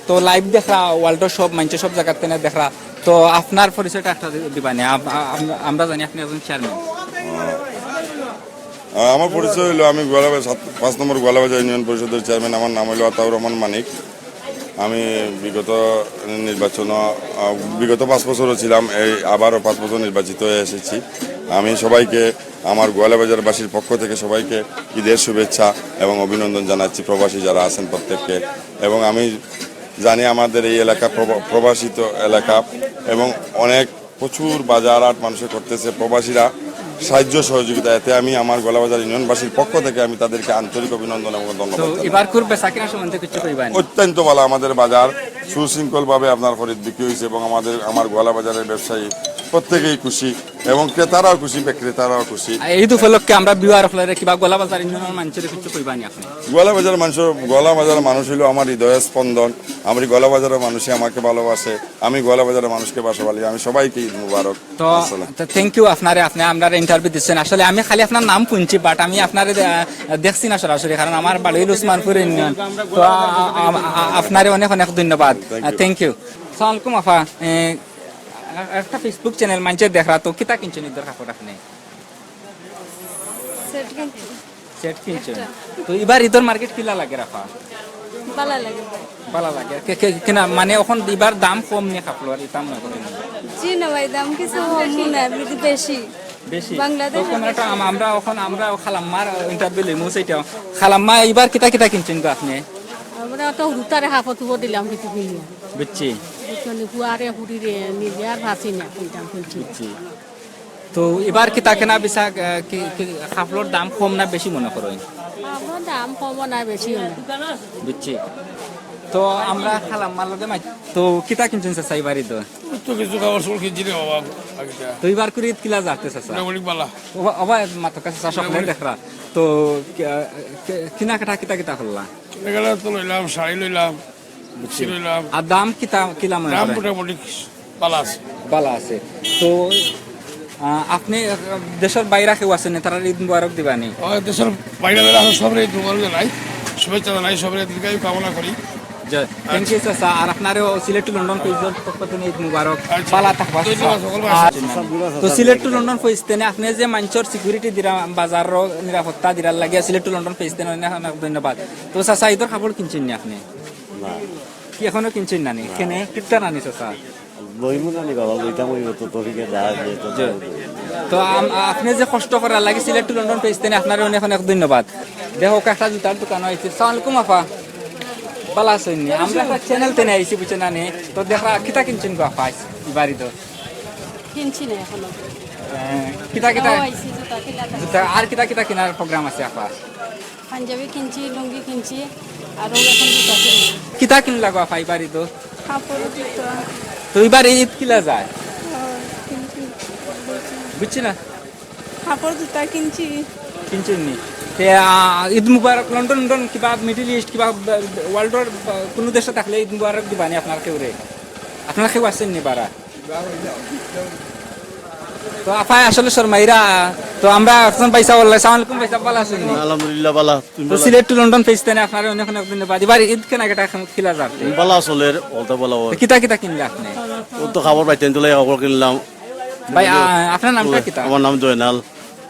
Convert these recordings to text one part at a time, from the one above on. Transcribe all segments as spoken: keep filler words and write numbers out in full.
তো live দেখরা, ওয়ার্ল্ডর সব মানষে সব জাগাত তেনে দেখরা। তো আপনার পরিচয়টা একটা দি-, দিবা নি? আম-, আম-, আমরা জানি আপনি একজন চেয়ারম্যান। আহ, আমার পরিচয় হইল, আমি গোয়ালাবাজার সাত, পাঁচ নম্বর গোয়ালাবাজার ইউনিয়ন পরিষদের চেয়ারম্যান। আমার নাম হইল আতাউর রহমান মানিক। আমি বিগত নির্বাচন, আহ, বিগত পাঁচ বছরও ছিলাম, এই আবারও পাঁচ বছর নির্বাচিত হয়ে এসেছি। আমি সবাইকে, আমার গোয়ালাবাজারবাসীর পক্ষ থেকে সবাইকে ঈদের শুভেচ্ছা এবং অভিনন্দন জানাচ্ছি, প্রবাসী যারা আছেন প্রত্যেককে। এবং আমি জানি আমাদের এই এলাকা প্রবা-, প্রবাসিত এলাকা এবং অনেক প্রচুর বাজার হাট মানুষে করতেছে, প্রবাসীরা সাহায্য সহযোগিতা। এতে আমি আমার গোয়ালাবাজার ইউনিয়নবাসীর পক্ষ থেকে আমি তাদেরকে আন্তরিক অভিনন্দন এবং ধন্যবাদ তো জানাই। এবার খুব বেচা কিনা সম্বন্ধে কিছু কইবা নি? অত্যন্ত ভালো, আমাদের বাজার সুশৃঙ্খলভাবে আপনার খরিদ বিক্রি হয়েছে এবং আমাদের, আমার গোয়ালাবাজারের ব্যবসায়ী প্রত্যেকেই খুশি এবং ক্রেতারাও খুশি, বিক্রেতারাও খুশি। আর ঈদ উপলক্ষে আমরা ভিউয়ার অকলরে কিবা গোয়ালাবাজার ইউনিয়নর মানষরে কিছু কইবা নি আপনি? গোয়ালাবাজার মানুষ, গোয়ালাবাজার মানুষ হইল আমার হৃদয়ের স্পন্দন। আমার গোয়ালাবাজারের মানুষই আমাকে ভালোবাসে, আমি গোয়ালাবাজারের মানুষকে ভালোবাসি। আমি সবাইকে ঈদ মুবারক। তো আসসালাম। তো থ্যাংক ইউ আপনারে, আপনি আমরারে ইন্টারভিউ দিচ্ছেন। আসলে আমি খালি আপনার নাম শুনছি, বাট আমি আপনারে দে-, আহ, দেখছি না সরাসরি, কারণ আমার বাড়ি হইল উসমানপুর ইউনিয়ন। তো আ-, আ-, আ-, আ-, আপনারে অনেক অনেক ধন্যবাদ। Thank you. Thank you. সালাম আলাইকুম আফা। এ, একটা ফেসবুক চ্যানেল মানষে দেখরা, তো কিতা কিনছেন ঈদর কাপড় আপনি? সেট কিনছি। সেট কিনছেন? একটা। তো এবার ঈদর মার্কেট কিলা লাগে রাফা? ভালা লাগে। ভালা লাগে। কে, কে, কিনা মানে এখন এবার দাম কম নি কাপড়র, ইতা মনে করি না? জি না ভাই, দাম কিছু কম না, এমনিতে বেশি। বেশি? বাংলাদেশে তো আমরা তো বেশি। আম-, আমরা এখন আমরা খালাম্মার ইন্টারভিউ লইমু, সেইটা। খালাম্মা, এবার কিতা কিতা কিনছেন গো আপনি? আমরা তো হুরুতারে হাফত উপর দিলাম কিছু কিনিয়া। বুঝছি। বুঝছো নি, ফুয়ারে হুরিরে নিজে আর ভাসি না, কিনতাম কিনছি। বুঝছি। তো এবার কিতা কেনা বেচা, আহ, কি, কি, কাপড়র দাম কম না বেশি মনে করো? কাপড়র দাম কমও না, বেশিও না। বুঝছি। তো আমরা খালাম্মার লগে মাই-, তো কিতা কিনছেন চাচা এবার ঈদো? তো কিছু কাপড় চোপড় কিনছি রে বাবা, আগেটা। তো এবার করি ঈদ কিলা যাতে চাচা? মোটামুটি ভালা। ওবা, ওবা, মাত্র কাছে চাচা সকলে মোটামুটি। দেখরা। তো কি-, আহ, কি-, কিনাকাটা কিতা কিতা করলা? এখানে তো লইলাম, শাড়ি লইলাম, বুঝছি। লইলাম। আর দাম কিতা, কিলা মনে দাম করেন? মোটামুটি ভালা আছে। ভালা আছে। তো, আহ, আপনি, আহ, দেশর বাইরা কেউ আছেন নি, তারারে ঈদ মুবারক দিবা নি? ও, দেশর বাইরা যারা আছে, সবরে ঈদ মুবারক জানাই, শুভেচ্ছা জানাই, সবরে দীর্ঘায়ু কামনা করি। জি, thank you, চাচা। আর আপনারেও Sylhet to London page-র পক্ষ থেকে ঈদ মুবারক। আচ্ছা। ভালা থাকবা, চাচা। ধন্যবাদ, সকলকে। আর তো Sylhet to London page তেনে আপনি যে মানষর security দিরা, বাজারর নিরাপত্তা দিরার লাগিয়া Sylhet to London page তেনে অনেক অনেক ধন্যবাদ। তো চাচা, ঈদর কাপড় কিনছেন নি আপনি? না। কি এখনো কিনছেন না নি? না। কেনে? কিনতা না নি চাচা? লইমু না নি বাবা, লইতাম অইবো তো, তরিকে দা আছে তো। জি। তো আম-, আপনি যে কষ্ট করার লাগি Sylhet to London page তেনে আপনারে অনেক অনেক ধন্যবাদ। দেখো, একটা জুতার দোকান হয়েছে। সালাম আলাইকুম আফা। ভালা আছেন নি? আমরা একটা চ্যানেল তেনে আইছি, বুঝছেন না নি? তো দেখা, কিতা কিনছেন গো আফা? বাড়ি তো কিনছি না এখনো। হ্যাঁ, কিতা কিতা? ও, আইছি, জুতা কিনা। জুতা, আর কিতা কিতা কিনার প্রোগ্রাম আছে আফা? পাঞ্জাবি কিনছি, লুঙ্গি কিনছি, আর ও এখন জুতা কিনছি। কিতা কিনলা গো আফা ইবার ঈদো? কাপড়, জুতা। তো ইবার ঈদ কিলা যায়? ও, কিনছি। বুঝছি না। কাপড়, জুতা কিনছি। কিনছেন নি? তে, আ, ঈদ মুবারক, লন্ডন, লন্ডন কিবা মিডল ইস্ট কিবা, আ, ওয়ার্ল্ডর, আ, কুনু দেশো থাকলে ঈদ মুবারক দিবা নি আপনার কেউরে? আপনার কেউ আছেন নি বারা? তো আফায় আসলে শর্মাইরা, তো আমরা একজন ভাইসাব, সালাম আলাইকুম ভাইসাব, ভালা আছেন নি? আলহামদুলিল্লাহ, ভালা। তুমি তো ভালা? Sylhet to London page তেনে আপনারে অনেক অনেক ধন্যবাদ। ইবার ঈদ কেনাকাটা এখন কিলা যার? ভালা চলের, অত ভালা ওর। তো কিতা কিতা কিনলা আপনি? ও তো কাপড় বাইতেন তুলে কাপড় কিনলাম। ভাই, আ, আপনার নামটা কিতা? আমার নাম জয়নাল।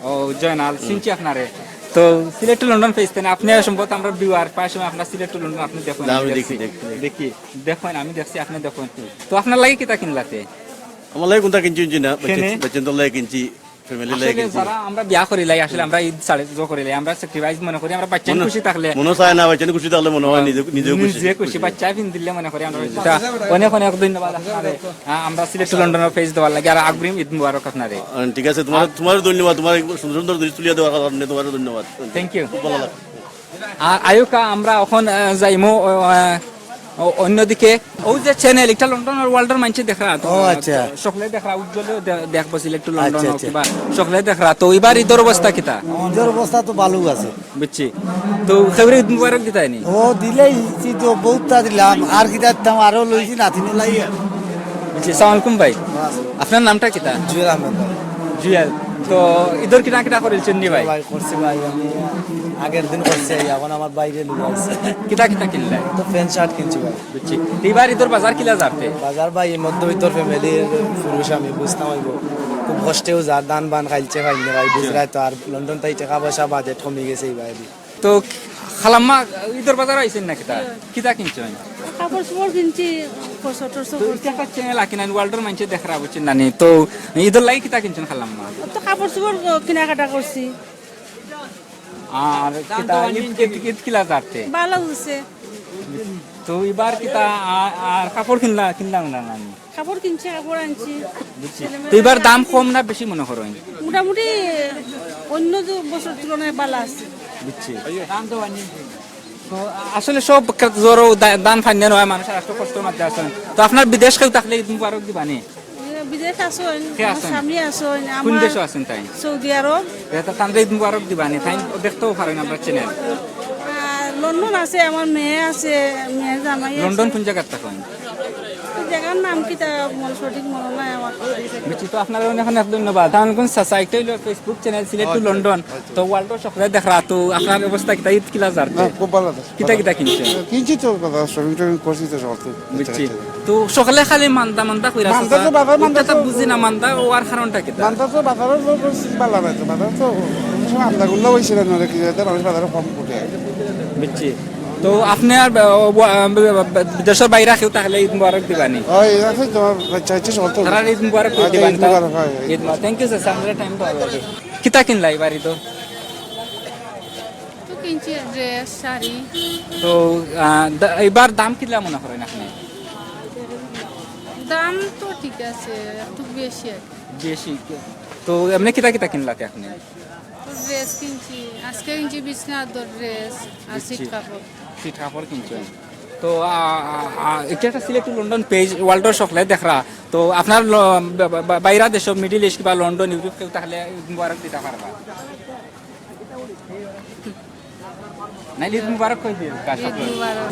ও, জয়নাল, হুম। চিনছি আপনারে। তো Sylhet to London page তেনে আপনি সম্ভবত আমরা ভিউয়ার, প্রায় সময় আপনার Sylhet to London আপনি দেখেন, না, আমি আমি দেখি, দেখছি। দেখি, দেখি। দেখি, দেখেন, আমি দেখছি, আপনি দেখেন। তো আপনার লাগি কিতা কিনলাতে? আমার লাগি কুনতা কিনছি, কিনছি না, কেনে? বেচেন, বেচেন তো লাগি কিনছি, ফ্যামিলি লাগি আসলে কিনছি। যারা আমরা বিয়া করিলাই, আসলে আমরা ঈদ সাড়ে জো করিলাই, আমরা sacrifice মনে করি, আমরা বাচ্চা মনে, খুশি থাকলে মনে চায় না, বাচ্চা খুশি থাকলে মনে হয় নিজে, নিজেও খুশি। নিজে খুশি, বাচ্চা পিন্দিলে মনে করি আমরা খুশি। তা অনেক অনেক ধন্যবাদ আপনারে। আ, আমরা Sylhet to London page দেওয়ার লাগি, আর আগ্রিম ঈদ মুবারক আপনারে। আ, ঠিক আছে, তোমার, আর তোমার ধন্যবাদ, তোমার এই সুন্দর সুন্দর জিনিস তুলিয়া দেওয়ার কারণে তোমার ধন্যবাদ। Thank you। খুব ভালা লাগলো। আর আয়ুকা আমরা এখন, আ, যাইমু, আ, অ-, অন্যদিকে। ও যে চ্যানেল, একটা লন্ডন আর ওয়ার্ল্ডর মানষে দেখরা তো, ও, আচ্ছা। সকলে দেখরা, উজ্জ্বলেও দে-, দেখবো Sylhet to London আচ্ছা, ও আচ্ছা। কিবা, সকলে দেখরা। তো এবার ঈদর অবস্থা কিতা? ঈদর অবস্থা তো ভালো আছে। বুঝছি। তো কেউরে ঈদ মুবারক দিতায়নি? ও দিলেই, ঈদ তো বহুতটা দিলাম, আর কিতা দিতাম, আরো লইছি নাতিন লাই। বুঝছি। সালাম আলাইকুম ভাই। ওয়ালাইকুম। আপনার নামটা কিতা? জুয়েল আহমেদ ভাই। জুয়েল। তো ইদর কিনা কিনা করিলছইন নি ভাই? ভাই, করছি ভাই, আমি আগের দিন করছি, এখন আমার বাইরে লুকাইছে। কিতা কিতা কিনলা? তো প্যান্ট শার্ট কিনছি ভাই। বুঝছি। তো ইবার ইদর বাজার কিলা যারতে? বাজার ভাই, এই মধ্যবিত্ত ফ্যামিলির পুরুষ আমি, বুঝতাম অইব। খুব কষ্টেও যার, ধান বান খাইলছে ভাই, ভাই বুঝরায় তো, আর লন্ডন তাই টাকা পয়সা বাজেট কমি গেছে এই বাইরে। তো খালাম্মা, ইদর বাজার আইছইন না কিতা? কিতা কিনছইন? কাপড় চোপড় কিনছি, পশো টশো তো করছি। ইটা একটা চ্যানেল আকিনাইন ওয়ার্ল্ডর মানষে দেখরা, বুঝছইন না নি? তো ইদর লাগি কিতা কিনছইন খালাম্মা? তো কাপড় চোপড় কেনাকাটা করছি। আর কিতা, ইদ, ইদ, ইদ কিলা যারতে? ভালা অইছে। তো ইবার কিতা, আ-, আর কাপড় কিনলা, কিনলা না, না নি? কাপড় কিনছি, কাপড় আনছি। বুঝছি। তো ইবার দাম কম না বেশি মনো করইন? মোটামুটি অন্য যে বছর তুলনায় ভালা আছে। বুঝছি। তো আসলে সব কা-, জোরো দা-, ধান ফাইন্না নয়, মানুষ আর একটু কষ্টর মাঝে আছইন। তো আপনার বিদেশ কেউ থাকলে ইদ মুবারক দিবা নি? বিদেশ আছইন, কে আমার আছইন? স্বামী আছইন, কোন আমার দেশো আছইন তাইন? সৌদি আরব। এটা তানরে ইদ মুবারক দিবা নি? তাইন দেখতেও পারইন আমরার চ্যানেল। আর লন্ডন আছে, আমার মেয়ে আছে, মেয়ে জামাই আছে। লন্ডন কোন জাগাত থাকইন? জাগার নাম কিতা, মন সঠিক মনো নাই আমার। বুঝছি, তো আপনারে অনেক অনেক ধন্যবাদ। তাহলে কোন সাইট অইলো Facebook চ্যানেল সিলেট টু আচ্ছা, লন্ডন। আচ্ছা। তো ওয়ার্ল্ডর সকলে দেখরা, তো আপনার অবস্থা কিতা, ইদ কিলা যারতে? না, খুব ভালা আছে। কিতা কিতা কিনছইন? কিনছি তো, বাজার শপিং টপিং করছি তো সকাল থেকে। বুঝছি। তো সকলে খালি মান্দা মান্দা কইরা মান্দা তো বাজার, মান্দা তো বুঝি না, মান্দা অওয়ার কারণটা কিতা? মান্দা তো বাজারও তো পরিস্থিতি ভালা নাই তো, বাজার তো অনেক সময় আমদাগুল্লা অইছে না, নাহলে কি জানি মানুষ বাজারে কম উঠে। বুঝছি। তো আপনে আর ব-, ব-, ব-, ব-, দেশর বাইরে কেউ থাকলে ইদ মুবারক দিবা নি? ওই আছে তো, চাইছে সকাল তো। তারা ইদ মুবারক কই দিবা নি? ইদ মুবারক, হয়, হয়। ইদ মুবারক। Thank you sir, আমরার টাইম তো ভালা লাগে। কিতা কিনলা ইবার ইদো? তো কিনছি ড্রেস, শাড়ি। তো, আহ, দা-, ইবার দাম কিলা মনো করইন আপনে? দাম তো ঠিক আছে, একটু বেশি আর কি। বেশি। তো এমনে কিতা কিতা কিনলাতে আপনে? তো ড্রেস কিনছি, আজকে কিনছি বিছনা আদর ড্রেস আর বুঝছি। সিট কাপড়। সিট কাপড় কিনছইন। তো, আ, আ, আ, ইটা একটা সিলেট টু লন্ডন পেজ, ওয়ার্ল্ডর সকলে দেখরা। তো আপনার ল-, বা-, বা-, বা-, বাইরা দেশো, মিডল ইস্ট বা লন্ডন, ইউরোপ কেউ থাকলে ইদ মুবারক দিতা পারবা। নাইলে ইদ মুবারক কই দিও, কার সাথে?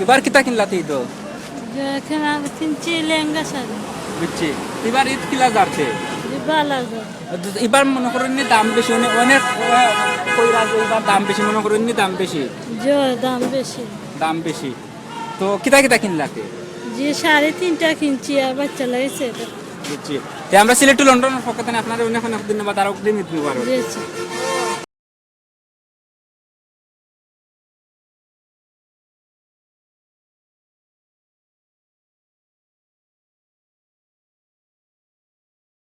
ইবার কিতা কিনলাতে ইদো? যে এখানে আমি কিনছি লেহেঙ্গা শাড়ি। বুঝছি। ইবার ইদ কিলা যারতে? যে ভালা যায়। ইবার মনো করইন নি দাম বেশি, অনেক, অনেক, আহ, কইরা যে ইবার দাম বেশি, মনো করইন নি দাম বেশি? যে দাম বেশি। দাম বেশি। তো কিতা কিতা কিনলাতে? যে শাড়ি তিনটা কিনছি আর বাচ্চা লাগি সেটা। বুঝছি। তে আমরা সিলেট টু লন্ডনর পক্ষ থাকি আপনারে অনেক অনেক ধন্যবাদ আর অগ্রিম ইদ মুবারক। জি, জি।